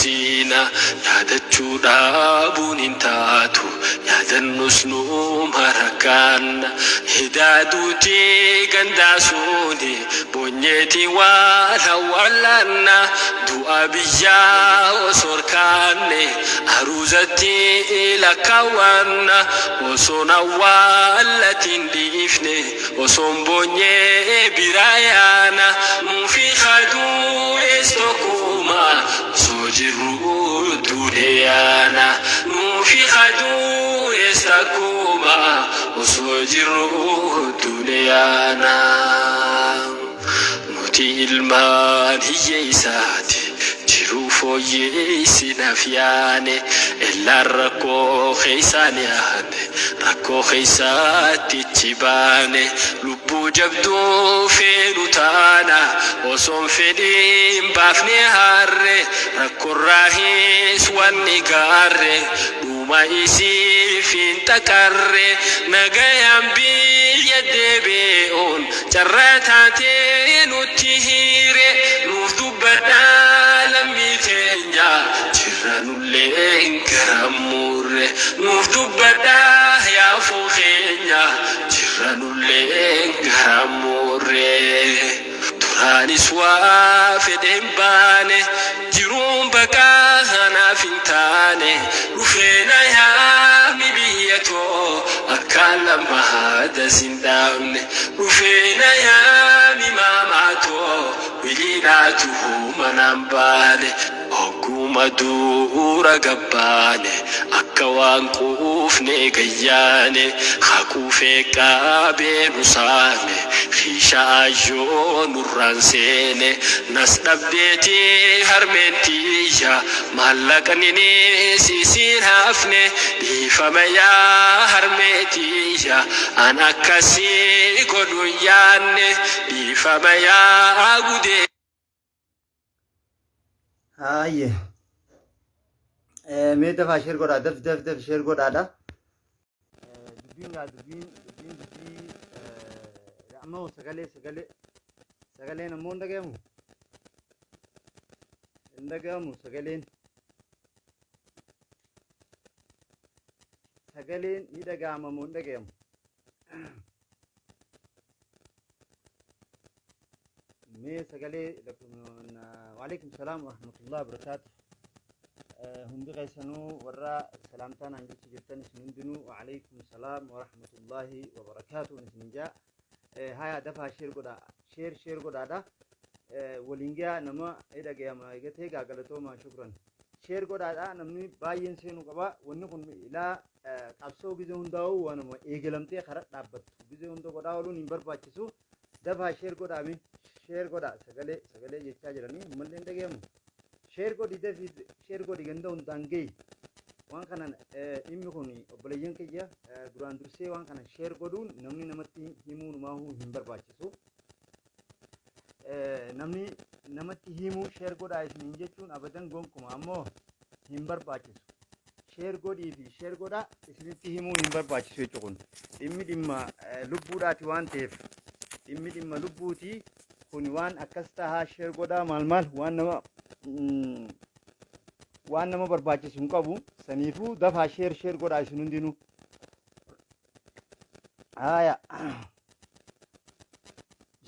cabsiina. Yaadachuu dhaabuun hin taatu, yaadannus numa rakkaanna. Hedaa duutii gandaa suni boonyeeti waan awwaallanna. Du'a biyyaa osoo harkaanne aruuzatti lakkaawwanna. Osoon awwaallatiin dhiifne osoon boonyee biraa yaana. Nuufi kaduu'es tokkuma osoo jirru duune yaana. Nuufi kaduu'es takkuma osoo jirru duune yaana. Nuti ilmaan hiyyeessaati jiruu fooyyeessinaaf yaane. Ellaan rakkoo keessaan yaane rakkoo keessaatti ichi baane. Lubbuu jabduu feenu taana osoon fedhiin baafne harre. Rakkorraahis wanni gaarre dhuma isiif hin xaqarre. Nagayaan biyya deebi'uun carraa taatee nutti hiire. Nuuf dubbadhaa lammii teenya jirra nullee garammuurre. Nuuf dubbadhaa yaafuu keenya jirra nullee garammuurre. Duraanis waa fedheen baane jiruun baqaa anaaf hin taane. Dhufee na yaami biyya too akkaan lammaada sin dhaabne. Dhufee na yaami maamaa too wiliinaatu manaan baane. Hogguma duura gabbaane akka waan quufne gayyaane. Haquufee qabee nu saame kiisha ayyoo nurraan seene. Nas dhabdeeti harmeen tiyya maallaqninis isiin hafne. Dhiifama yaa harmee tiyya an akkasii godhuun yaanne. Dhiifama yaa gudee. Haayye. Mee dafaa sheer godhaa, daf daf daf sheer godhaadha. Dubbiin gaa dubbiin dubbiin dubbii ammoo sagalee sagalee sagaleen ammoo hin dhagayamu. Hin dhagayamu sagaleen. Sagaleen ni dhaga'ama moo hin dhagayamu? Mee sagalee waalaikum salaam warahmatullahi wabarakaatu. Hundi keessanuu warra salaamtaa naan jecha jirtan isin hundinuu waalaikum salaam warahmatullahi wabarakaatu isin jaa. Haya dafaa sheer godhaa, sheer sheer godhaadha. Waliin gahaa nama dhagayama eegatee gaa galatoomaa shukran. Sheer godhaadha, namni baay'een seenuu qaba. Wanni kun ilaa qabsoo gizee hundaa'uu waanuma eegalamtee karaa dhaabbattu gizee hunda godhaa ooluun hin barbaachisu. Dafaa sheer godhaame, sheer godhaa, sagalee sagalee jechaa jiranii ammallee hin dhagayamu. Sheer godhi, dafii sheer godhi, ganda hundaan gahi. Waan kana dhimmi kun obboleeyyan kiyya duraan dursee waan kana sheer godhuun namni namatti himuu numaahuu hin barbaachisu. Namni namatti himuu sheer godhaa isiniin jechuun abadan gonkuma ammoo hin barbaachisu. Sheer godhii fi sheer godhaa isinitti himuu hin barbaachisu jechuun kun dhimmi dhimma lubbuudhaati waan ta'eef, dhimmi dhimma lubbuuti kun. Waan akkas tahaa sheer godhaa maal maal waan nama barbaachisu hin qabu. Saniifuu dafaa sheer sheer godhaa isin hundinuu. Haaya.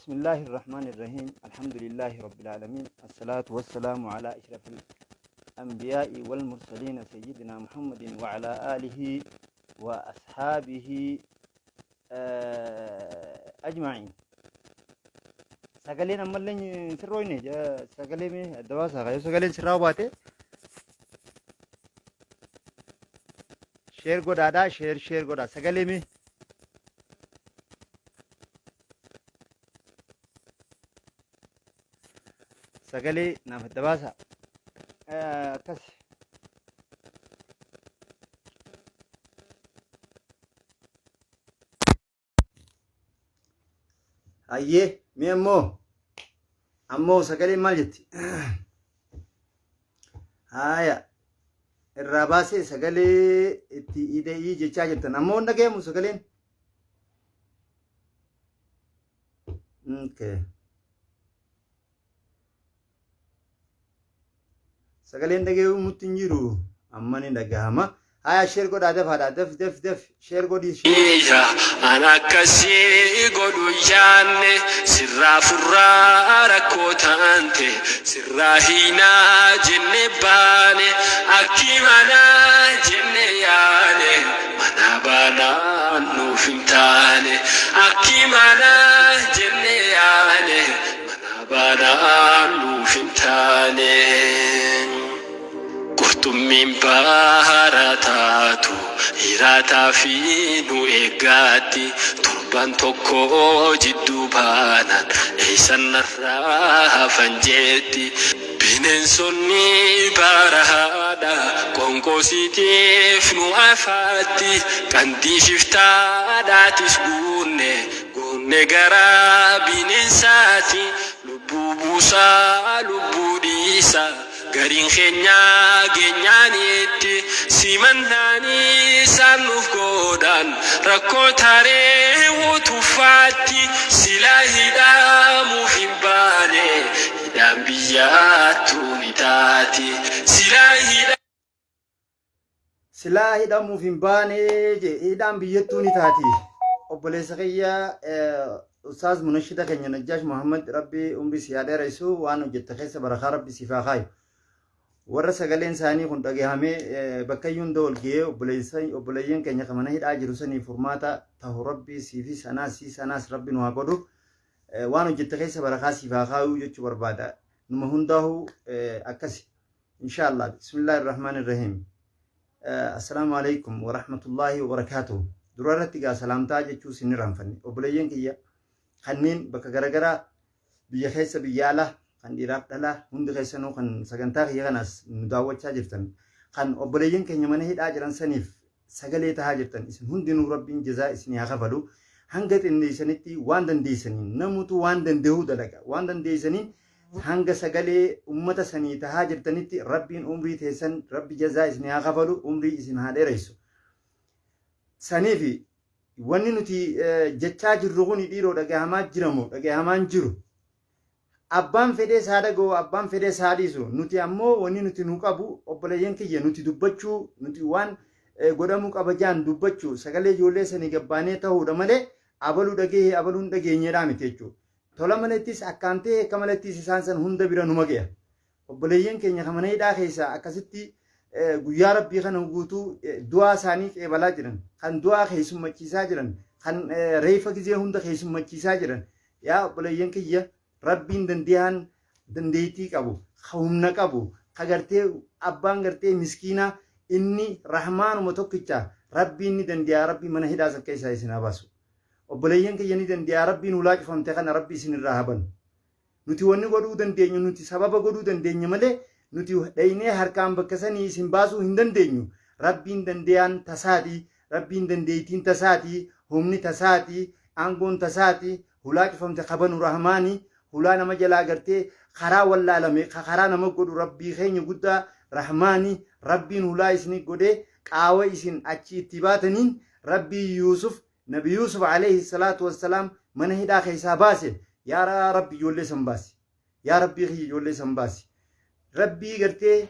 بسم الله الرحمن الرحيم، الحمد لله رب العالمين، الصلاة والسلام على أشرف الأنبياء والمرسلين سيدنا محمد وعلى آله وأصحابه أجمعين. Sagaleen ammallee sirrooyne, sagalee mee adda baasaa kaayoo sagaleen sirraa baate share godhaadha, share share godhaa sagalee mee. Sagalee naaf adda baasaa. Akkas. Hayyee, mee ammoo sagaleen maal jetti? Haaya, irraa baasee sagalee itti ida'ii jechaa jirtan, ammoo hin dhagayamu sagaleen. Okay. Sagaleen dhagahamutti hin jiru. Amma ni dhagahama. Haya, share godhaa, dafaadha. Daf, daf, daf, share godhii, share. Ija an akkasii godhu yaanne, sirraa furraa rakkoo taante, sirraa hiinaa jenne baane, akki manaa jenne yaane, mana baanaan nuuf hin taane, akki manaa jenne yaane, mana baanaan nuuf hin taane. Qurxummiin baara taatu hiraataa fi nu eeggaatti, torban tokko jidduu baanaan eeysan narraa hafan jetti. Bineensonni barahaadha qonqoosiitiif nu afaatti, qandii shiftaadhaatis guunne guunne gara bineensaati, lubbuu buusaa lubbuu dhiisaa. Gariin keenya geenyaanitti simannaanii isaan nuuf godhan rakkoo taree tuffaatti, silaa hidhamuuf hin baane, hidhaan biyyaattuu ni taati silaa hidha. Silaa hidhamuuf hin baane je, hidhaan biyyattuu ni taati. Obboleessa kiyya, Ustaaz Munashida keenya Najjaash Muhammad, Rabbi umrii si haa dheeressu, waan hojjette keessa barakaa Rabbi siif haa kaayu. Warra sagaleen isaanii kun dhagahamee bakka iyyuu hunda ol ga'ee obboleeyyan keenya kan mana hidhaa jiru sanii furmaata tahu Rabbi siifis anaas siis anaas Rabbi nu haa godhu. Waan hojjette keessa barakaa siif haa kaayu jechuu barbaada. Numa hundaa'u akkasi. Inshallah. Bismillahir Rahmanir Rahim. Assalaamu alaikum wa rahmatullahi wa barakaatuh. Dura irratti gaa salaamtaa jechuu isin irraanfanne. Obboleeyyan kiyya kanneen bakka garaagaraa, biyya keessa, biyya alaa, kan dhiiraaf dhalaa hundi keessanuu, kan sagantaa kiyya kanaas nu daawwachaa jirtan, kan obboleeyyan keenya mana hidhaa jiran saniif sagalee tahaa jirtan, isin hundinuu Rabbiin jazaa isinii haa kafalu. Hanga xinneessanitti waan dandeessaniin, namutu waan danda'uu dalaga, waan dandeessaniin hanga sagalee ummata sanii tahaa jirtanitti Rabbiin umrii teessan Rabbi jazaa isinii haa kafalu, umrii isin haa dheeressu. Saniifi wanni nuti jechaa jirru kun dhiiroo dhagahamaa jiramoo dhagahamaan jiru? Abbaan fedhee isaa dhaga'u, abbaan fedhee isaa dhiisu, nuti ammoo wanni nuti nu qabu, obboleeyyan kiyya, nuti dubbachuu, nuti waan godhamuu qaba jaan dubbachuu, sagalee ijoollee sanii gabbaanee ta'uudha malee abaluu dhagahee abaluu hin dhageenyeedhaa miti jechuudha. Tola malettis akkaan ta'e akka malettis isaan san hunda bira numa ga'a. Obboleeyyan keenya kan mana hidhaa keessaa akkasitti guyyaa Rabbii kana guutuu du'aa isaanii qeebalaa jiran, kan du'aa keessummachiisaa jiran, kan reeffa gizee hunda keessummachiisaa jiran. Yaa obboleeyyan kiyya, Rabbiin dandeeyaan dandeettii qabu, ka humna qabu, ka gartee abbaan gartee miskiinaa inni rahmaanuma tokkicha Rabbiin ni dandeeyaa, Rabbiin mana hidhaa san keessaa isin haa baasu. Obboleeyyan kiyya, ni dandeeyaa Rabbiin hulaa cufamte kana Rabbi isin irraa haa banu. Nuti wanni godhuu dandeenyu, nuti sababa godhuu dandeenya malee nuti dhaynee harkaan bakka sanii isin baasuu hin dandeenyu. Rabbiin dandeeyaan tasaati, Rabbiin dandeettiin tasaati, humni tasaati, aangoon tasaati, hulaa cufamte kabanu rahmaani, hulaa nama jalaa gartee karaa wallaalame karaa nama godhu Rabbii keenya guddaa rahmaani. Rabbiin hulaa isinii godhee qaawa isin achi itti baataniin, Rabbii Yuusuf, Nabi Yuusuf alayhi salaatu wassalaam mana hidhaa keessaa baase, yaa Rabbi ijoollee san baasi, yaa Rabbii kiyya ijoollee san baasi. Rabbii gartee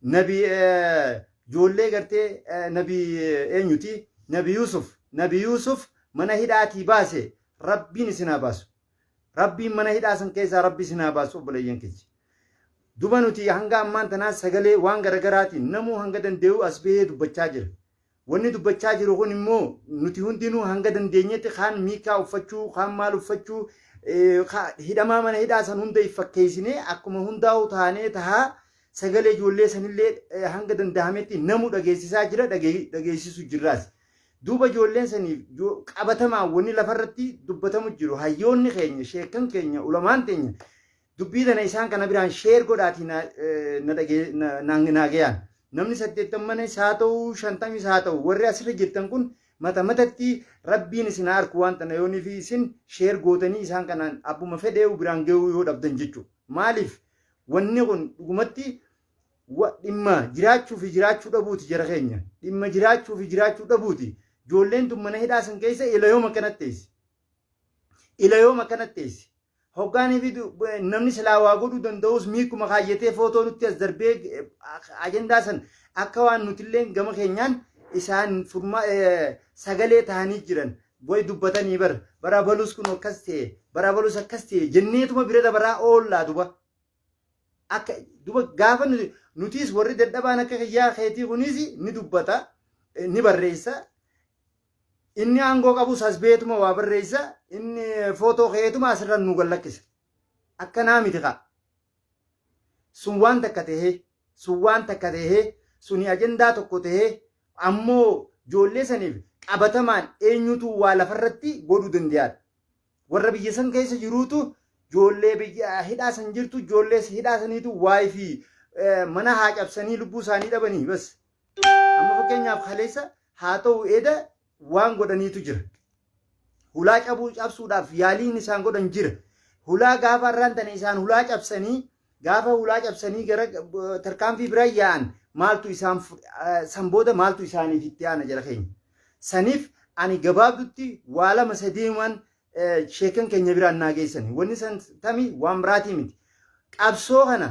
nabi ijoollee gartee nabi eenyuti, Nabi Yuusuf, Nabi Yuusuf mana hidhaatii baase, Rabbiin isin haa baasu. Rabbiin mana hidhaa san keessaa Rabbi isin haa baasu, obboleeyyan keenya. Duba nuti hanga ammaan tanaa sagalee waan garagaraatiin namuu hanga danda'u as bahee dubbachaa jira. Wanni dubbachaa jiru kun immoo nuti hundinuu hanga dandeenyetti kaan miikaa uffachuu, kaan maal uffachuu, hidhamaa mana hidhaa san hunda if fakkeessinee akkuma hundaa'u taanee tahaa sagalee ijoollee sanillee hanga danda'ametti namu dhageessisaa jira, dhageessisu jirraas. Duuba ijoolleen saniif qabatamaan wanni lafarratti dubbatamu jiru, hayyoonni keenya, sheekkan keenya, ulamaan teenya dubbii tana isaan kana biraan share godhaatii naa gayaan. Namni 80s haa ta'u, 50s haa ta'u, warri asirra jirtan kun mata matatti Rabbiin isin haa arku waan tana yoonii fi isin share gootanii isaan kanaan abbuma fedhee biraan gahuu yoo dhabdan jechuudha. Maaliif wanni kun dhugumatti dhimma jiraachuu fi jiraachuu dhabuuti jara keenya. Dhimma jiraachuu fi jiraachuu dhabuuti. Ijoolleen tun mana hidhaa san keessa ila yooma kanatti teessi. Ila yooma kanatti teessi. Hoggaanii fi namni silaa waa godhuu danda'us miikuma kaayyatee footoo nutti as darbee ajandaa san akka waan nutillee gama keenyaan isaan furmaa sagalee ta'anii jiran way dubbatanii bar bara balus kun akkas ta'e, bara balus akkas ta'e jenneetuma bira dabaraa oollaa. Duba akka duba gaafa nutis warri dadhabaan akka kiyyaa keetii kunis ni dubbata, ni barreessa. Inni aangoo qabus as beetuma waa barreessa, inni footoo keetuma asirra nu gallakkisa. Akkanaa miti kaa. Sun waan takka tahee, sun waan takka tahee, suni ajandaa tokko tahee, ammoo ijoollee saniif qabatamaan eenyutu waa lafarratti godhuu danda'a? Warra biyya san keessa jiruutu, ijoollee biyya hidhaa san jirtu, ijoollee hidhaa saniitu waa'ee fi mana haa cabsanii lubbuu isaanii dhabanii bas. Amma fakkeenyaaf kaleessa haa ta'u eda waan godhaniitu jira. Hulaa cabuu cabsuudhaaf yaaliin isaan godhan jira. Hulaa gaafa har'aan tana isaan hulaa cabsanii, gaafa hulaa cabsanii gara tarkaanfii bira yaa'an, maaltu isaan san booda maaltu isaaniif itti aana jara keenya? Saniif ani gabaabdutti waa lama sadeemaan sheekan keenya biraan naa geessani. Wanni san tami waan biraatii miti. Qabsoo kana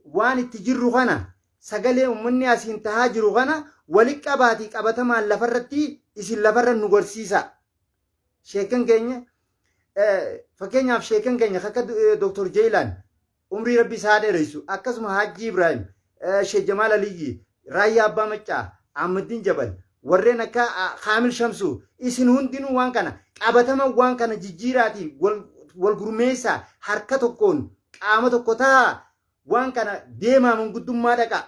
waan itti jirru kana, sagalee uummanni asiin tahaa jiru kana wali qabaatii qabatamaan lafarratti isin lafarra nu garsiisa. Sheekan keenya, fakkeenyaaf sheekan keenya akka Dr. Jeelaan, umrii rabbi isaa dheeressu, akkasuma Haajji Ibrahim, Sheekh Jamaal Aliyyi, Raayyaa Abbaa Maccaa, Ahmadiin Jabal, warreen akka Kaamil Shamsuu, isin hundinuu waan kana qabatama waan kana jijjiiraatii wal gurmeessaa, harka tokkoon qaama tokko tahaa waan kana deemaa, manguddummaa dhaqaa.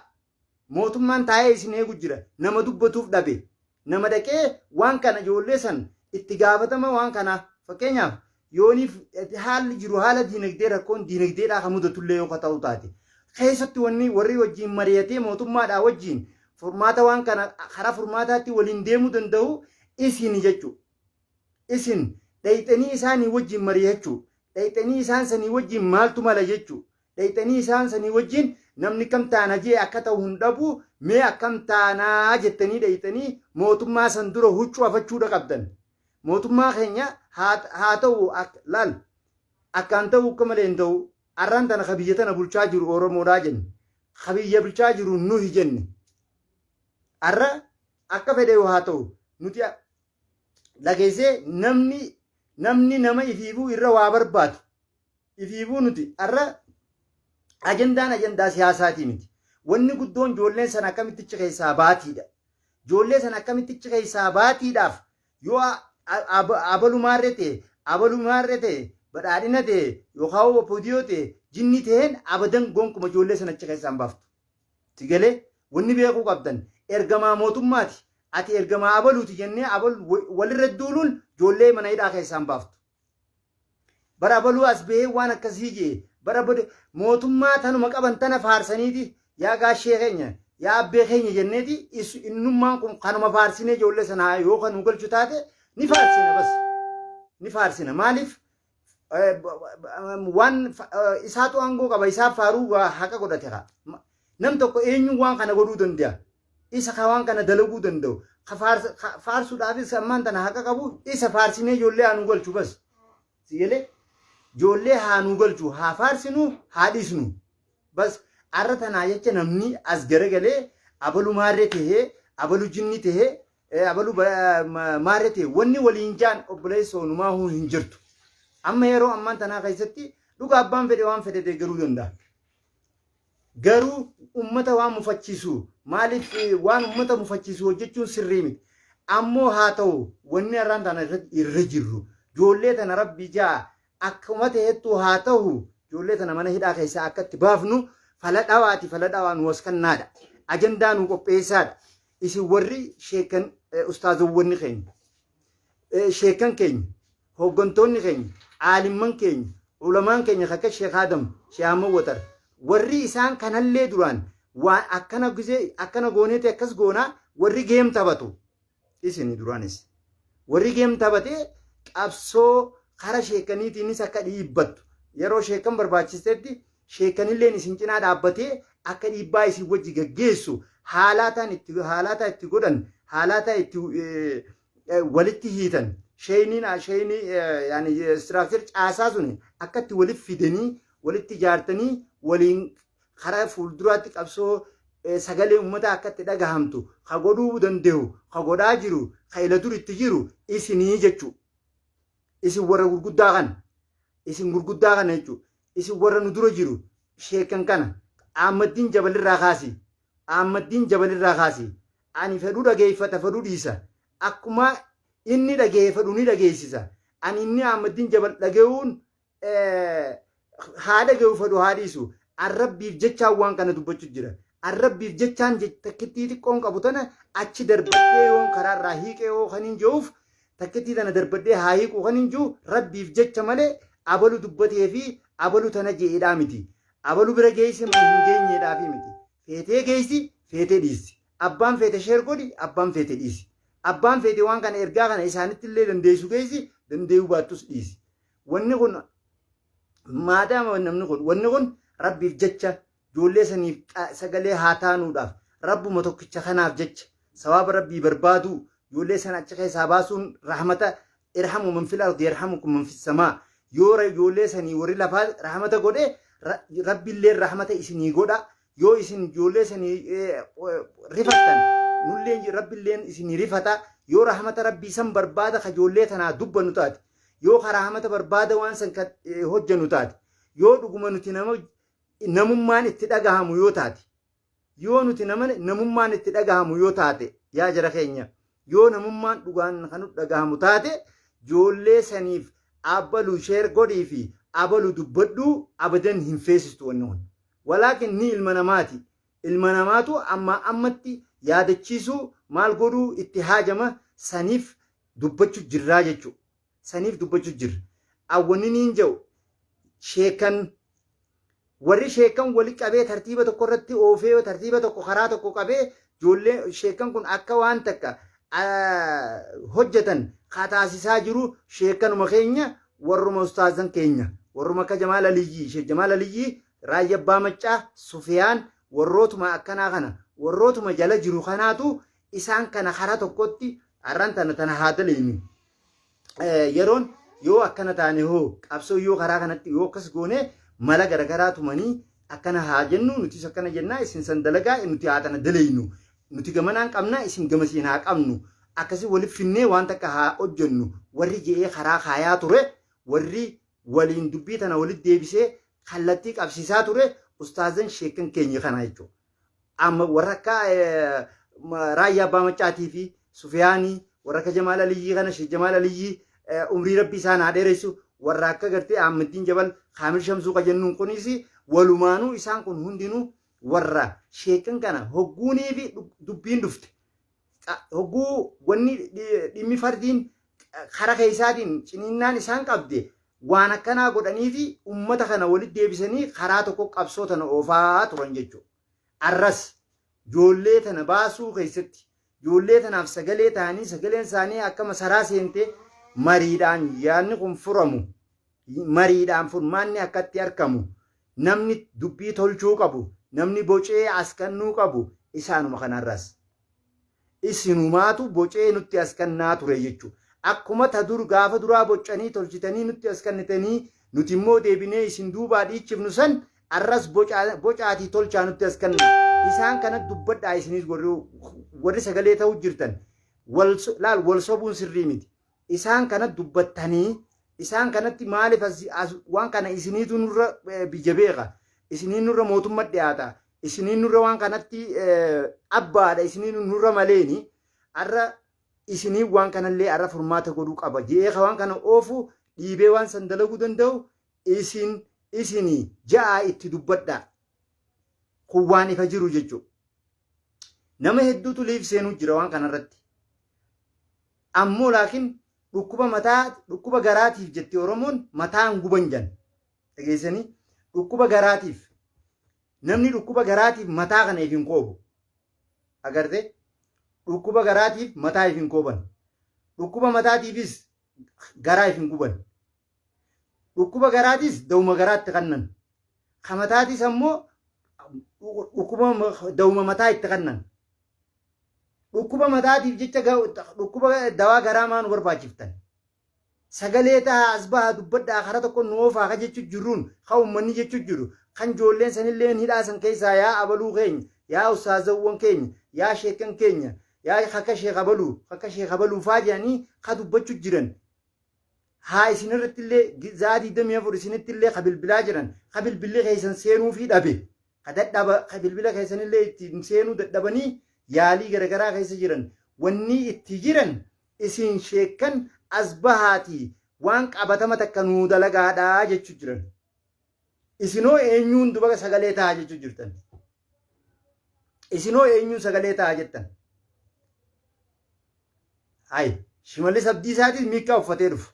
Mootummaan taa'ee isin eegu jira. Nama dubbatuuf dhabe. Nama dhaqee waan kana ijoollee san itti gaafatama waan kanaa. Fakkeenyaaf yooniif haalli jiru haala diinagdee, rakkoon diinagdeedhaa kan mudatullee yoo ta'u taate. Keessatti wanni warri wajjin mari'atee mootummaadhaa wajjin furmaata waan kana karaa furmaataatti waliin deemuu danda'u isin jechuudha. Isin dhayxanii isaanii wajjin mari'achuu, dhayxanii isaan sanii wajjin maaltu mala jechuu, dhayxanii isaan sanii wajjin namni kam taana jee akka ta'u hin dhabu, mee akkam taanaa jettanii dhayxanii mootummaa san dura huccuu afachuudha qabdan. Mootummaa keenya haa ta'u laal akkaan ta'u akka malee hin ta'u. Arraan tana ka biyya tana bulchaa jiru Oromoodhaa jenne. Ka biyya bulchaa jiru nuhi jenne. Arra akka fedhe haa ta'u nuti dhageessee namni nama ifiifuu irra waa barbaadu ifiifuu nuti arra ajandaan ajandaa siyaasaatii miti. Wanni guddoon ijoolleen sana akkamitti achi keessaa baatiidha. Ijoollee sana akkamitti achi keessaa baatiidhaaf yoo abalu maarree ta'e, abalu maarree ta'e, badhaadhina ta'e yookaan OPDO ta'e, jinni ta'een abadan gonkuma ijoollee sana achi keessaa hin baaftu. Sigalee wanni beekuu qabdan ergamaa mootummaati. Ati ergamaa abaluuti jennee abalu walirra duuluun ijoollee mana hidhaa keessaa hin baaftu. Bara abaluu as bahee waan akkasii jee, bara bode mootummaa tanuma qaban tana faarsaniiti, yaa gaashee keenya, yaa abbee keenya jenneeti, innummaan kun kanuma faarsinee ijoollee sanaa yoo kan nu galchu taate ni faarsina bas. Ni faarsina. Maaliif waan isaatu aangoo qaba, isaaf faaruu haqa godhate haa. Nam tokko eenyuun waan kana godhuu danda'a? Isa ka waan kana dalaguu danda'u. Ka faarsuudhaafis ammaan tana haqa qabu isa faarsinee ijoollee haa nu galchu bas. Sigalee ijoollee haa nu galchu, haa faarsinu haa dhiisnu. Bas arra tanaa jecha namni as garagalee abalu maarree tahee, abalu jinni tahee, abalu maarree tahee wanni waliin jaan obboleessoo numaa hin jirtu. Amma yeroo ammaan tanaa keessatti dhuga abbaan fedhe waan fedhe deeggaruu danda'a. Garuu ummata waan mufachiisu, maaliif waan ummata mufachiisu hojjechuun sirrii miti. Ammoo haa ta'u wanni har'aan tana irra jirru ijoollee tana rabbi jaa akkuma ta'ettu haa ta'u ijoollee tana mana hidhaa keessaa akka itti baafnu fala dhawaati, fala dhawaa nu waskannaadha. Ajandaa nu qopheessaadha. Isin warri sheekan, ustaazowwanni keenya, sheekan keenya, hooggantoonni keenya, aalimman keenya, ulamaan keenya akka Sheekh Adam, Sheekh Ahmad Watar, warri isaan kanallee duraan waan akkana gizee akkana gooneeti akkas goonaa warri game taphatu isin duraanis warri game taphatee qabsoo kara sheekaniitiinis akka dhiibbattu, yeroo sheekan barbaachistetti sheekanilleen isin cinaa dhaabbatee akka dhiibbaa isin wajji gaggeessu haalaataan itti haalaataa itti godhan, haalaataa itti walitti hiitan. Sheeyniin sheeynii yaani structure caasaa sun akkatti walitti fidanii, walitti ijaartanii, waliin karaa fuulduraatti qabsoo sagalee uummataa akkatti dhagahamtu ka godhuu danda'u, ka godhaa jiru, ka ila dur itti jiru isinii jechuu. Isin warra gurguddaa kana. Isin gurguddaa kana jechuu. Isin warra nu dura jiru sheekan kana. Ahmaddiin Jabalirraa kaasi. Ahmaddiin Jabalirraa kaasi. Ani fedhuu dhageeffata, fedhuu dhiisa. Akkuma inni dhageeffadhu ni dhageessisa. Ani inni Ahmaddiin Jabal dhaga'uun haa dhaga'u, fedhu haa dhiisu. Arrabbiif jechaan waan kana dubbachuu jira. Arrabbiif jechaan takkittii xiqqoon qabu tana achi darbadhee yoon karaarraa hiiqee yoo kan hin jiruuf, takkittii tana darbadhee haa hiiqu kan hin jiru rabbiif jecha malee abalu dubbatee fi abalu tana je'eedhaa miti. Abalu bira geesse moo hin geenyeedhaafi miti. Feetee geessi, feetee dhiisi. Abbaan feete share godhi, abbaan feete dhiisi. Abbaan feete waan kana ergaa kana isaanitti illee dandeessu geessi, dandeeyuu baattus dhiisi. Wanni kun maadaama namni kun wanni kun rabbiif jecha ijoollee saniif sagalee haa taanuudhaaf, rabbuma tokkicha kanaaf jecha sawaaba rabbii barbaaduu, ijoollee sana achi keessaa baasuun rahmata. Irhamu man fil ardi yarhamukum man fis samaa. Yoo ijoollee sanii warri lafaa rahmata godhe, rabbiillee rahmata isinii godha. Yoo isin ijoollee sanii rifattan, nullee rabbiilleen isinii rifata. Yoo rahmata rabbii san barbaada ka ijoollee tanaa dubbannu taate, yoo ka rahmata barbaada waan san ka hojjannu taate, yoo dhuguma nuti nama namummaan itti dhagahamu yoo taate, yoo nuti nama namummaan itti dhagahamu yoo taate, yaa jara keenya, yoo namummaan dhugaan kan nutti dhagahamu taate, ijoollee saniif abalu share godhii fi abalu dubbadhuu abadan hin feesistu wanni kun. Walaakin ni ilma namaati. Ilma namaatu amma ammatti yaadachiisuu maal godhuu itti haajama, saniif dubbachuu jirraa jechuudha. Saniif dubbachuu jirra. Awwanni niin jedhu, sheekan warri sheekan wali qabee tartiiba tokko irratti oofee, tartiiba tokko karaa tokko qabee ijoollee sheekan kun akka waan takka hojjetan taasisaa jiru sheekanuma keenya, warruma ustaazan keenya, warruma akka Jamaal Aliyyii, Sheek Jamaal Aliyyii, Raayyaa Abbaa Maccaa, Sufiyaan, warrootuma akkanaa kana, warrootuma jala jiru kanaatu isaan kana karaa tokkotti har'aan tana tana haa daleenu. Yeroon yoo akkana taane hoo, qabsoo yoo karaa kanatti yoo akkas goone, mala garagaraa tumanii akkana haa jennu, nutis akkana jennaa, isin san dalagaa, nuti haa tana daleynu, nuti gamanaan qabna, isin gamasiin haa qabnu, akkasii waliif finnee waan takka haa hojjennu warri je'ee karaa kaayaa ture, warri waliin dubbii tana walitti deebisee kallattii qabsiisaa ture ustaazan sheekan keenya kana jechuudha. Amma warra akka Raayyaa Abbaa Maccaatii fi Sufiyaanii, warra akka Jamaal Aliyyii kana, Sheek Jamaal Aliyyii umrii rabbi isaan haa dheeressu, warra akka gartee Ahmaddiin Jabal, Kaamil Shamsuu ka jennuun kunis, walumaanuu isaan kun hundinuu warra sheekan kana hogguunii fi dubbiin dhufte. Hogguu wanni dhimmi fardiin kara keessaatiin ciniinnaan isaan qabde waan akkanaa godhanii fi ummata kana walitti deebisanii karaa tokko qabsoo tana oofaa turan jechuudha. Arras ijoollee tana baasuu keessatti ijoollee tanaaf sagalee ta'anii, sagaleen isaanii akka masaraa seentee mariidhaan yaadni kun furamu, mariidhaan furmaanni akkatti argamu, namni dubbii tolchuu qabu, namni bocee as kennuu qabu isaanuma kanarras. Isinumaatu bocee nutti as kennaa ture jechuudha. Akkuma ta dur gaafa duraa boccanii tolchitanii nutti as kennitanii, nuti immoo deebinee isin duubaa dhiichifnu san, arras bocaatii tolchaa nutti as kenna. Isaan kana dubbadhaa isinis warri sagalee ta'uu jirtan. Laal, wal sobuun sirrii miti. Isaan kana dubbattanii isaan kanatti maaliif as waan kana isiniitu nurra biyya beeka. Isiniin nurra mootummaa dhiyaata. Isiniin nurra waan kanatti abbaadha. Isiniin nurra maleeni. Arra isiniin waan kanallee arra furmaata godhuu qaba. Je'ee waan kana oofu dhiibee waan san dalaguu danda'u isin, isinii ja'a itti dubbadhaa. Kun waan ifa jiru jechuudha. Nama hedduutu liif seenuu jira waan kanarratti. Ammoo laakiin dhukkuba mataa, dhukkuba garaatiif jetti Oromoon, mataan guban jan. Dhageessanii, dhukkuba garaatiif, namni dhukkuba garaatiif mataa kana if hin koobu. Agartee, dhukkuba garaatiif mataa if hin kooban. Dhukkuba mataatiifis garaa if hin guban. Dhukkuba garaatis dawuma garaatti kannan. Ka mataatis ammoo dhukkuba dawuma mataa itti kannan. Dhukkuba mataatiif jecha dhukkuba dawaa garaa maa nu barbaachiftan? Sagalee tahaa as bahaa dubbadhaa karaa tokko nu oofaa ka jechu jirruun ka ummanni jechu jiru kan ijoolleen sanilleen hidhaa san keessaa yaa abaluu keenya yaa ustaazawwan keenya yaa sheekkan keenya yaa kaka sheek abaluu kaka sheek abaluu faa jedhanii ka dubbachu jiran haa isin irratti illee za'aa 24 isinitti illee ka bilbilaa jiran ka bilbilli keessan seenuufii dhabe ka dadhaba ka bilbila keessan illee ittiin seenuu dadhabanii yaalii garagaraa keessa jiran wanni itti jiran isin sheekkan as bahaatii waan qabatama takka nuu dalagaadhaa jechu jiran. Isinoo eenyuun duba sagalee ta'a jechu jirtan. Isinoo eenyuun sagalee ta'a jettan. Hayi Shimallis Abdiisaatis miikkaa uffatee dhufa.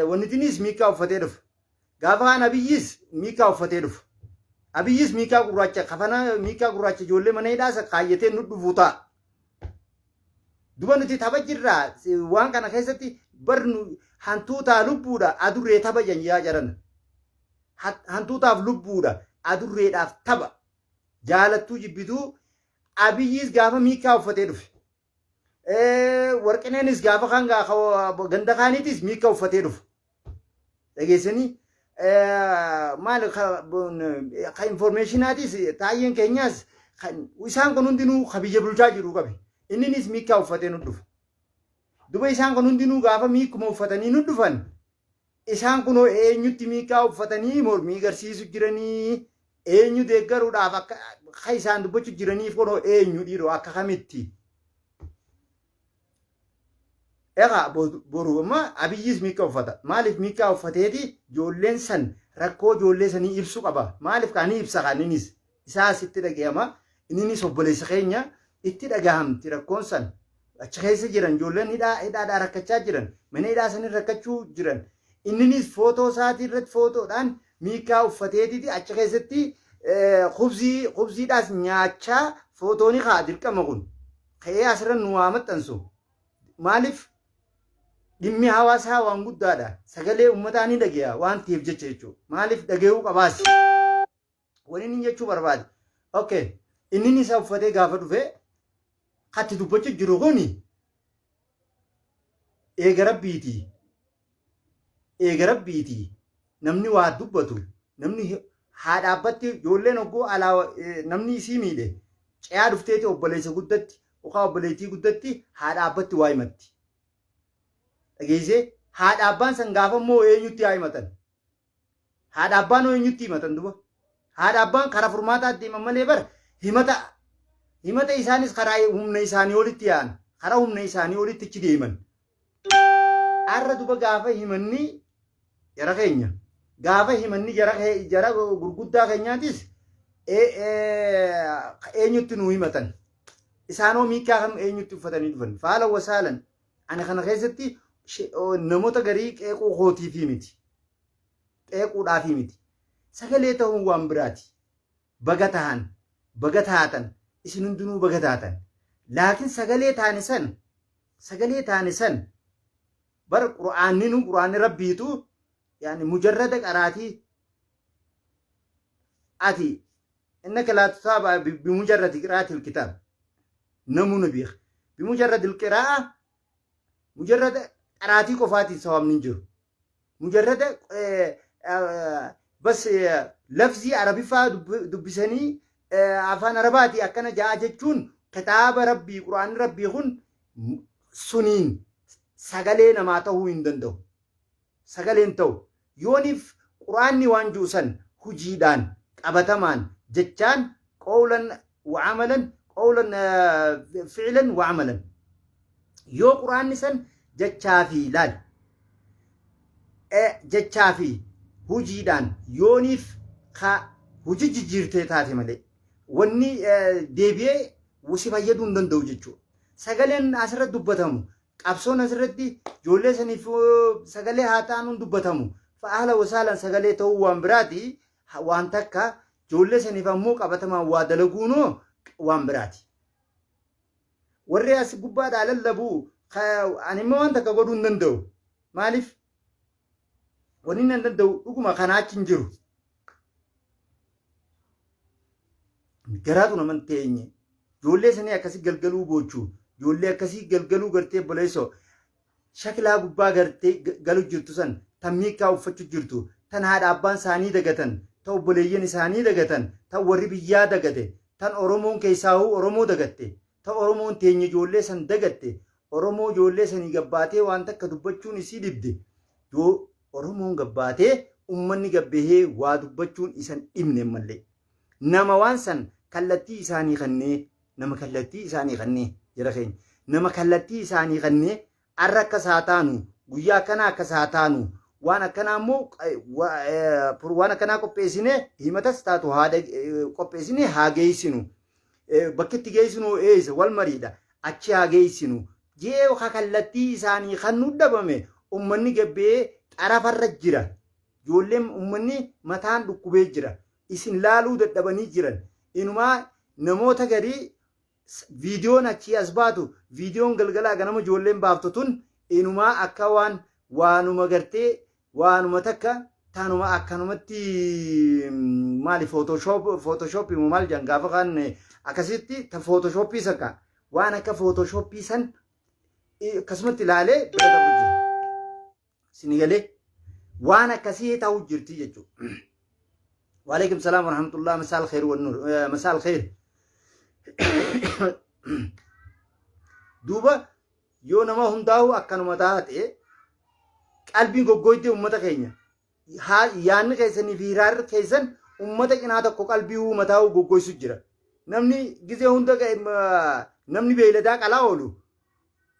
Wannitinis miikkaa uffatee dhufa. Gaafa kaan Abiyyis miikkaa uffatee dhufa. Abiyyis miikkaa gurraacha kafana miikkaa gurraacha ijoollee mana hidhaasa kaayyatee nu dhufu ta'a. Duba nuti tapha jirra waan kana keessatti bar nu hantuutaa lubbuudha adurree tapha jan yaa jarana. Hantuutaaf lubbuudha adurreedhaaf tapha. Jaalattuu jibbituu Abiyyis gaafa miikkaa uffatee dhufe. Warqineenis gaafa kaan ganda kaaniitis miikkaa uffatee dhufa. Dhageessanii maal ka informeeshinaatis taayyeen keenyaas isaan kun hundinuu ka biyya bulchaa jiru qabe. Inninis miikkaa uffatee nu dhufa. Duba isaan kun hundinuu gaafa miikkuma uffatanii nu dhufan isaan kunoo eenyutti miikkaa uffatanii mormii garsiisu jiranii eenyu deeggaruudhaaf akka ka isaan dubbachuu jiraniif kunoo eenyu dhiiroo akka kamitti. Egaa boru amma Abiyyis miikkaa uffata. Maaliif miikkaa uffateeti ijoolleen san rakkoo ijoollee sanii ibsu qaba. Maaliif kaanii ibsa kan innis isaas itti dhaga'ama. Inninis obboleessa keenya itti dhagahamti rakkoon san. Achi keessa jiran ijoolleen hidhaa hidhaadhaa rakkachaa jiran mana hidhaa sanii rakkachuu jiran. Inninis footoo isaatii irratti footoodhaan miikkaa uffateetiti achi keessatti kubzii kubziidhaas nyaachaa footooni kaa dirqama kun. Ka'ee asirra nu haa maxxansu. Maaliif dhimmi hawaasaa waan guddaadha. Sagalee uummataa ni dhagaya waan ta'eef jecha jechuudha. Maaliif dhagayuu qabaas? Wani inni jechuu barbaade. Okay. Inni isa uffatee gaafa dhufe katti dubbachuu jiru kuni eega rabbiiti. Eega rabbiiti. Namni waa dubbatu namni haa dhaabbatti ijoolleen hogguu alaa namni isii miidhe ce'aa dhufteeti obboleessa guddatti yookaan obboleettii guddatti haadha abbatti waa himatti. Dhageessee haadha abbaan san gaafa immoo eenyutti haa himatan? Haadha abbaan hoo eenyutti himatan duba? Haadha abbaan karaa furmaataa deeman malee bara himata himata isaanis karaa humna isaanii olitti yaa'an karaa humna isaanii olitti achi deeman. Har'a duba gaafa himanni jara keenya gaafa himanni jara jara gurguddaa keenyaatis eenyutti nu himatan isaanoo miikaa kam eenyutti uffatanii dhufan faala wasaalan ani kana keessatti namoota garii qeequu kootiifii miti qeequudhaafii miti sagalee ta'uun waan biraati baga tahan baga taatan isin hundinuu baga taatan laakiin sagalee taane san sagalee taane san bar qur'aanni nu qur'aanni rabbiitu yaani mujarrada qaraatii ati innaka laa tusaaba bimujarradi qira'atil kitaab namuu na beeka bimujarradil qiraa'a mujarrada qaraatii qofaatiin sawaabni hin jiru mujarrada bas lafzii arabiffaa dubbisanii afaan arabaati akkana ja'a jechuun kitaaba rabbii qur'aanni rabbii kun suniin sagalee namaa ta'uu hin danda'u. Sagaleen ta'u yooniif qur'aanni waan jiru san hujiidhaan qabatamaan jechaan qawlan wa amalan qawlan fi'lan wa amalan yoo qur'aanni san jechaa fi laal jechaa fi hujiidhaan yooniif ka hujii jijjiirtee taate malee wanni deebi'ee si fayyaduu hin danda'u jechuudha. Sagaleen asirratti dubbatamu qabsoon asirratti ijoollee saniif sagalee haa ta'anuun dubbatamu. Fa'aala wasaalaan sagalee ta'uu waan biraati waan takka ijoollee saniif ammoo qabatamaan waa dalaguunoo waan biraati. Warri as gubbaadhaa lallabu ani immoo waan takka godhuu hin danda'u. Maaliif? Wanni hin danda'u dhuguma kanaa achi hin jiru. Garaatu naman teenye. Ijoollee sanii akkasii galgaluu boochuu. Ijoollee akkasii galgaluu gartee obboleessoo. Shaklaa gubbaa gartee galu jirtu san, tan miikkaa uffachuu jirtu, tan haadha abbaan isaanii dagatan, tan obboleeyyan isaanii dagatan, tan warri biyyaa dagate, tan Oromoon keessaahuu Oromoo dagatte, tan Oromoon teenya ijoollee san dagatte, Oromoo ijoollee sanii gabbaatee waan takka dubbachuun isii dhibde. Yoo Oromoon gabbaatee ummanni gabbahee waa dubbachuun isan dhibne mallee. Nama waan san kallattii isaanii kannee, nama kallattii isaanii kannee, jara keenya, nama kallattii isaanii kannee, arra akkas haa taanu, guyyaa akkanaa akkas haa taanu, waan akkanaa immoo waan akkanaa qopheessine, himatas taatu haa qopheessine haa geessinu, bakki itti geessinu eessa, wal mariidha, achi haa geessinu jee ka kallattii isaanii kan nu dhabame. Ummanni gabbee xarafarra jira, ijoolleen ummanni mataan dhukkubee jira, isin laaluu dadhabanii jiran. Inumaa namoota garii viidiyoon achii as baatu, viidiyoon galgalaa ganama ijoolleen baaftu tun, inumaa akka waan waanuma gartee waanuma takka tanuma akkanumatti maali, Photoshop moo maal jedhan, gaafa kaan akkasitti ta Photoshopii sakka waan akka Photoshopii san akkasumatti ilaalee bira darbu jira. Sinigalee waan akkasii ta'uu jirti jechuudha. Waalaikum salaam warahmatullah, masaal khair wan nur, masaal khair. Duuba yoo nama hundaa'u akkanuma taate, qalbiin goggoydee uummata keenya, yaanni keessanii fi hiraarri keessan uummata cinaa tokko qalbii uummataa goggoysu jira. Namni gizee hunda namni beeyladaa qalaa oolu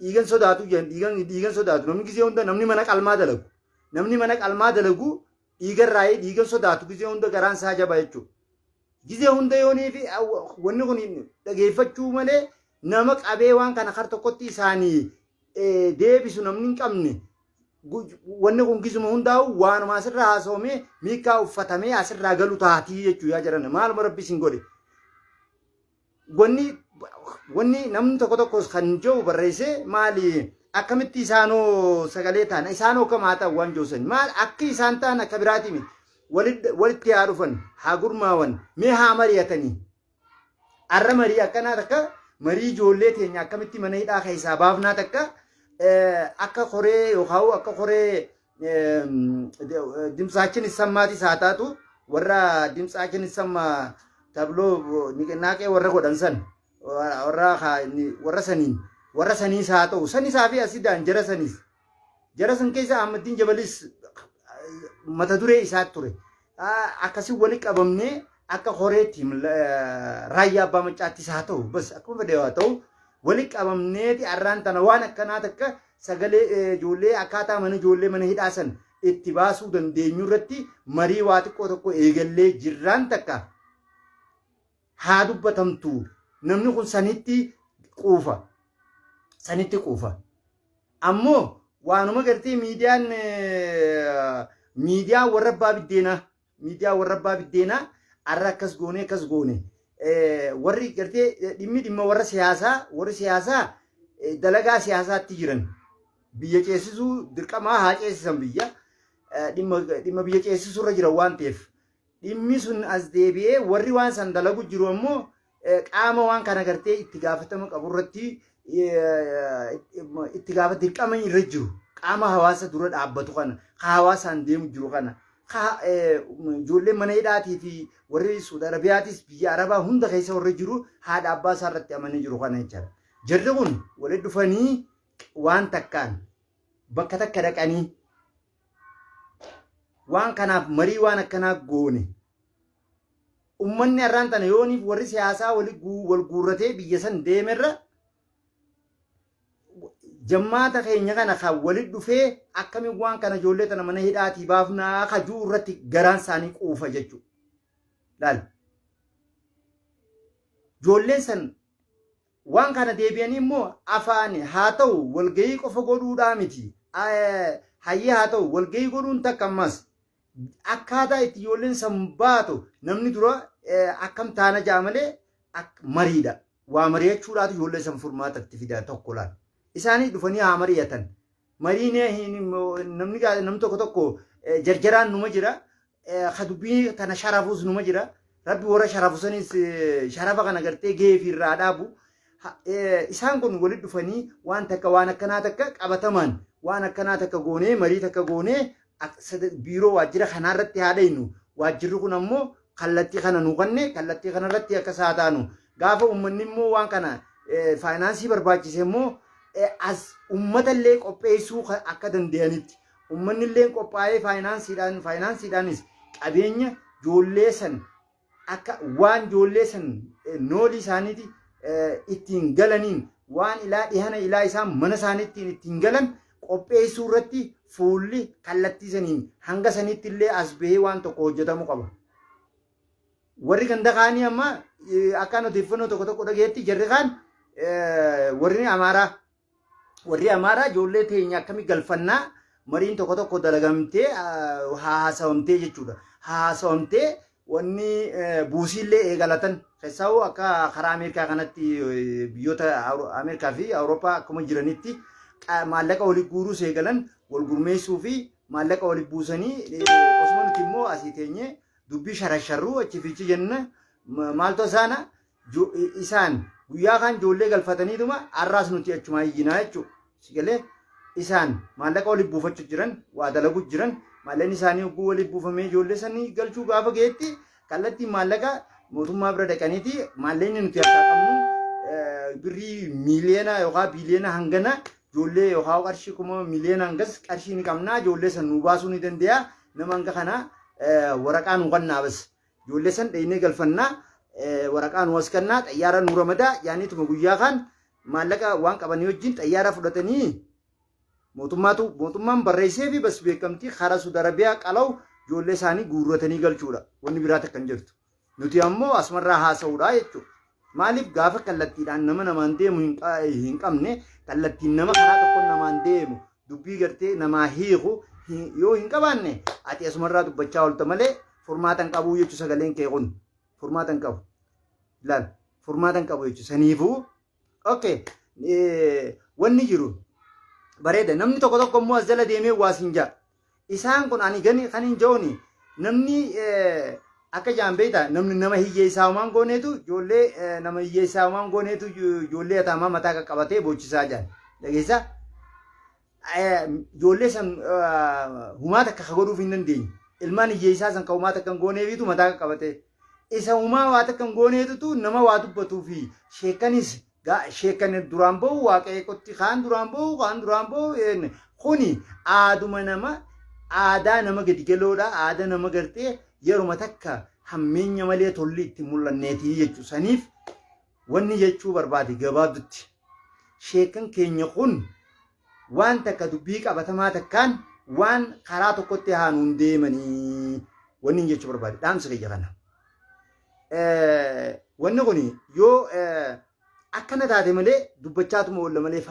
dhiigan sodaatu jedhan, dhiigan sodaatu. Namni gizee hunda namni mana qalmaa dalagu, namni mana qalmaa dalagu dhiigan raayee dhiigan sodaatu, gizee hunda garaan isaa jaba jechuudha. Gizee hunda yoonii fi wanni kun dhageeffachuu malee nama qabee waan kana kar tokkotti isaanii deebisu namni hin qabne, wanni kun gizuma hundaa'u waanuma asirraa haasawamee miikaa uffatamee asirraa galu taatii jechuu. Yaa jiran, maaluma rabbi isin godhe? Wanni namni tokko tokkos kan jiru barreessee maali, akkamitti isaanoo sagalee ta'an, isaanoo kam haa ta'an waan jiru, maal akka isaan ta'an akka biraati miti, walitti haa dhufan, haa gurmaawan, mee haa mari'atanii. Arra marii akkanaa takka, marii ijoollee teenya akkamitti mana hidhaa keessaa baafnaa takka, akka koree yookaan akka koree ድምፃችን ይሰማtis haa taatu, warra ድምፃችን ይሰማ ተብሎ ንቅናቄ warra godhan san, warra saniin, warra saniis haa ta'u, sanisaa fi asidaan jara saniis, jara san keessa Ahmadiin Jabalis mata duree isaa ture. Akkasii wali qabamnee akka koreetti Raayyaa Abbaa Maccaattis haa ta'u, bas akkuma fedhe haa ta'u, wali qabamneeti arraan tana waan akkanaa takka sagalee ijoollee akkaataa mana ijoollee mana hidhaa san itti baasuu dandeenyu irratti marii waa xiqqoo tokko eegallee jirraan takka haa dubbatamtu. Namni kun sanitti quufa, sanitti quufa. Ammoo waanuma gartee miidiyaan warra abbaa biddeenaa, miidiyaa warra abbaa biddeenaa arra akkas goone, akkas goone, warri gartee dhimmi dhimma warra siyaasaa, warri siyaasaa dalagaa siyaasaatti jiran, biyya ceesisuu dirqamaa haa ceesisan, biyya dhimma biyya ceesisuu irra jiran waan ta'eef, dhimmi sun as deebi'ee warri waan san dalagu jiru ammoo qaama waan kana gartee itti gaafatama qabu irratti itti gaafa dirqama irra jiru, qaama hawaasa dura dhaabbatu kana, ka hawaasaan deemu jiru kana, ka ijoolleen mana hidhaatii fi warri Suudi Arabiyaatis biyya Arabaa hunda keessa warri jiru haadha abbaa isaa irratti amanee jiru kana jechaadha. Jarri kun walitti dhufanii waan takkaan bakka takka dhaqanii waan kanaaf marii waan akkanaa goone. Ummanni har'aan tana yooniif warri siyaasaa wal guurratee biyya san deemerra, jammaata keenya kana kan walit dhufee akkamiin waan kana ijoollee tana mana hidhaatii baafnaa kajuu irratti garaan isaanii quufa jechuudha. Laal. Ijoolleen san waan kana deebi'anii immoo afaan haa ta'u walgahii qofa godhuudhaa miti. Hayyee haa ta'u, walgahii godhuun takka, ammas akkaataa itti ijoolleen san baatu namni dura akkam taana jaa malee mariidha. Waa mari'achuudhaatu ijoollee san furmaata itti fidaa tokko laal. Isaanii dhufanii haa mari'atan. Mariin namni namni tokko tokko jarjaraan numa jira. Ka dubbii tana sharafuus numa jira. Rabbi warra sharafu sanis sharafa kana gartee gahee fi irraa dhaabu. Isaan kun walitti dhufanii waan takka waan akkanaa takka qabatamaan Waan akkanaa takka goonee, marii takka goonee, biiroo waajjira kanaarratti haa dhaynu. Waajjirri kun ammoo kallattii kana nu kanne, kallattii kanarratti akkas haa taanu. Gaafa uummanni immoo waan kana faayinaansii barbaachise immoo as uummata illee qopheessuu akka danda'anitti uummanni illee qophaa'ee faayinaansiidhaanis qabeenya ijoollee san akka waan ijoollee san noolii isaaniiti ittiin galaniin, waan ilaa dhihana ilaa isaan mana isaaniittiin ittiin galan qopheessuu irratti fuulli kallattii saniin hanga sanitti illee as bahee waan tokko hojjetamuu qaba. Warri ganda kaanii amma akkaan odeeffannoo tokko tokko dhageetti, jarri kaan warri Amaaraa ijoollee teenya akkamii galfannaa, mariin tokko tokko dalagamtee haasawamtee jechuudha. Haasawamtee wanni buusiillee eegalatan keessaa'u akka karaa Ameerikaa kanatti, biyyoota Ameerikaa fi Awurooppaa akkuma jiranitti maallaqa walii guuruus eegalan, wal gurmeessuu fi maallaqa walii buusanii. Osuma nuti immoo asii teenyee dubbii sharasharruu achi fiichi jenna, maaltu isaana isaan guyyaa kaan ijoollee galfataniituma har'aas nuti achumaa iyyinaa jechuudha. Sigalee isaan maallaqa waliif buufachuu jiran, waa dalaguu jiran. Maallaqni isaanii hogguu waliif buufamee ijoollee sanii galchuu gaafa ga'etti, kallattii maallaqa mootummaa bira dhaqaniiti, maallaqni nuti harkaa qabnu birrii miiliyoona yookaan biiliyoona hangana, ijoollee yookaan qarshii 1,000,000 hangas qarshii ni qabnaa, ijoollee san nu baasuu ni danda'a, nama hanga kana waraqaa nu kennaa, bas ijoollee san dhaynee galfannaa, waraqaa nu as kennaa, xayyaara nu ramadaa yaaniituma guyyaa kaan maallaqa waan qabanii wajjin xayyaara fudhatanii mootummaatu mootummaan barreessee fi bas beekamtii karaa Suudi Arabiyaa qalaw ijoollee isaanii guurratanii galchuudha. Wanni biraa takka hin jirtu. Nuti ammoo asumarraa haasa'uudha jechuudha. Maaliif gaafa kallattiidhaan nama namaan deemu hin qabne, kallattiin nama karaa tokkoon namaan deemu, dubbii gartee namaa hiiku yoo hin qabaanne, ati asumarraa dubbachaa oolta malee furmaata hin qabu jechuu. Sagaleen kee kun furmaata hin qabu. Ilaal, furmaata hin qabu jechuudha. Saniifuu okay, wanni jiru bareeda. Namni tokko tokko immoo as jala deemee waas hin jaa. Isaan kun ani gani kan hin ja'uni, namni akka jaan beektaa, namni nama hiyyeessaa homaan gooneetu, ijoollee nama hiyyeessaa homaan gooneetu ijoollee ataamaa mataa qaqqabatee boochisaa jaan. Dhageessaa? Ijoollee san humaa takka ka godhuuf hin dandeenye. Ilmaan hiyyeessaa san ka humaa takka hin gooneefiitu mataa qaqqabatee. Isa humaa waa takka hin gooneetutu nama waa dubbatuu fi sheekanis sheekan duraan bahu, waaqayyotti kaan duraan bahu, kaan duraan bahu. Kuni aaduma nama, aadaa nama gadi galoodha, aadaa nama gartee yeruma takka hammeenya malee tolli itti mul'anneetii jechuudha. Saniif wanni jechuu barbaade gabaabdutti, sheekan keenya kun waan takka dubbii qabatamaa takkaan waan karaa tokkotti haanuun deemanii wanni jechuu barbaade dhaamsa kiyya kana. Wanni kun yoo akkana taate malee, dubbachaatuma oolla malee,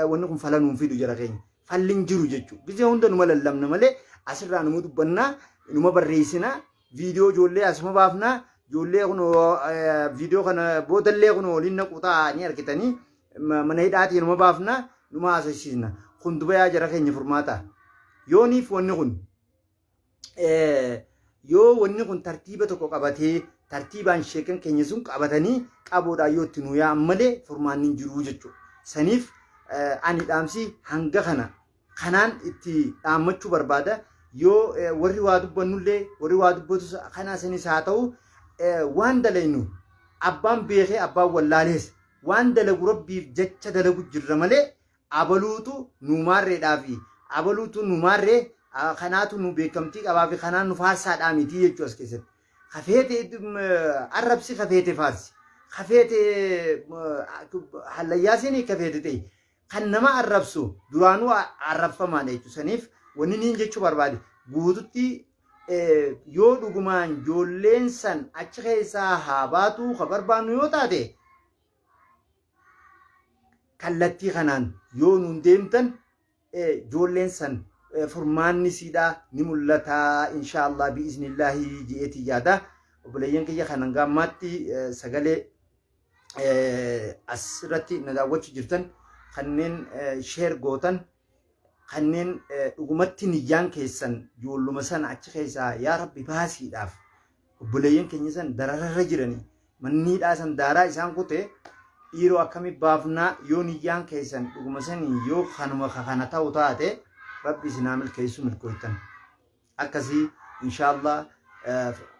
wanni kun fala nuun fidu jara keenya. Falli hin jiru jechuudha. Gizee hunda numa lallabna malee, asirraa numa dubbannaa, numa barreessinaa, viidiyoo ijoollee asuma baafnaa, ijoollee kun viidiyoo kana boodallee kun waliin naqu ta'a ni argitanii, mana hidhaatii numa baafnaa, numa haasofsiisna. Kun dubayaa jara keenya furmaata. Yooniif wanni kun yoo wanni kun tartiiba tokko qabatee, tartiibaan sheekan keenya sun qabatanii qaboodhaan yoo itti nu yaa'an malee furmaanni hin jiru jechuudha. Saniif ani dhaamsi hanga kana kanaan itti dhaammachuu barbaada. Yoo warri waa dubbannullee, warri waa dubbatus kanaa sanis haa ta'u, waan dalaynu abbaan beekee abbaan wallaalees waan dalagu Rabbiif jecha dalagu jirra malee, abaluutu nu maarreedhaa fi abaluutu nu maarree kanaatu nu beekamtii qabaa fi kanaan nu faarsaadhaa miti jechuu as keessatti. Kafeete arrabsi, kafeete faarsi, kafeete hallayyaasiin, kafeete ta'e kan nama arrabsu duraanuu arrabfamaadha jechuudha. Saniif wanni niin jechuu barbaade guututti, yoo dhugumaan ijoolleen san achi keessaa haa baatuu ka barbaannu yoo taate, kallattii kanaan yoo nuun deemtan ijoolleen san furmaanni siidhaa ni mul'ata, inshaallah bi'iznillaahi je'eeti yaada. Obboleeyyan kiyya, kan hanga ammaatti sagalee asirratti na daawwachuu jirtan, kanneen share gootan, kanneen dhugumatti niyyaan keessan ijoolluma sana achi keessaa yaa Rabbi baasiidhaaf, obboleeyyan keenya san darararra jiranii manniidhaa san daaraa isaan kute dhiiroo akkami baafnaa, yoo niyyaan keessan dhuguma sanii yoo kanuma kana ta'u taate. Rabbi isin haa milkeessu milkooytan. Akkasii inshaallah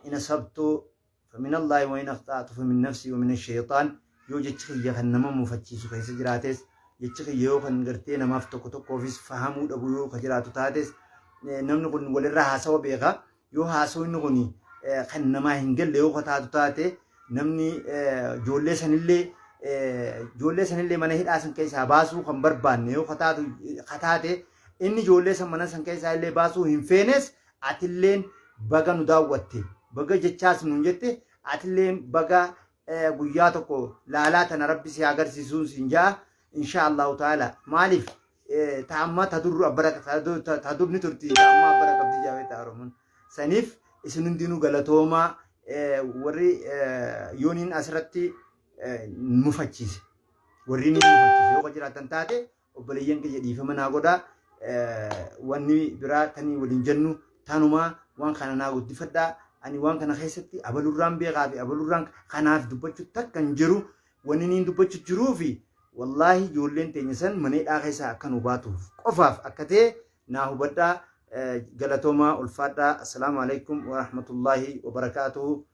in asabtu famin Allaahi wa in akhta'tu famin nafsii wa min shayxaan. Yoo jechi kiyya kan nama mufachiisu keessa jiraates, jechi kiyya yoo kan gartee namaaf tokko tokkoofis fahamuu dhabu yoo ka jiraatu taates, namni kun walirraa haasawa beeka. Yoo haasawni kun kan namaa hin galle yoo ka taatu taate, namni ijoollee sanillee mana hidhaa san keessaa baasuu kan barbaanne yoo ka taatu ka taate, inni ijoollee san mana san keessaa illee baasuu hin feenes, atilleen baga nu daawwatte, baga jechaas nuun jette, atilleen baga guyyaa tokko laalaa tana Rabbi si agarsiisuun siin jaa insha Allahu ta'ala. Maaliif ta amma ta dur abbara ta dur ni turti, ta amma abbara qabdi jaawee ta'a Oromoon. Saniif isin hundinuu galatoomaa. Warri yooniin asirratti mufachiise, warri ni mufachiise yoo jiraatan taate, obboleeyyan kiyya, dhiifama naa godhaa. Wanni biraa tanii waliin jennu tanumaa. Waan kana naa guddifadhaa. Ani waan kana keessatti abalurraan beekaa fi abalurraan kanaaf dubbachuu takka hin jiru. Wanni niin dubbachuu jiruu fi wallaahi ijoolleen teenya san mana hidhaa keessaa akka nu baatuuf qofaaf akka ta'e naa hubadhaa. Galatoomaa, ulfaadhaa. Assalaamu alaikum warahmatullaahi wabarakaatuhu.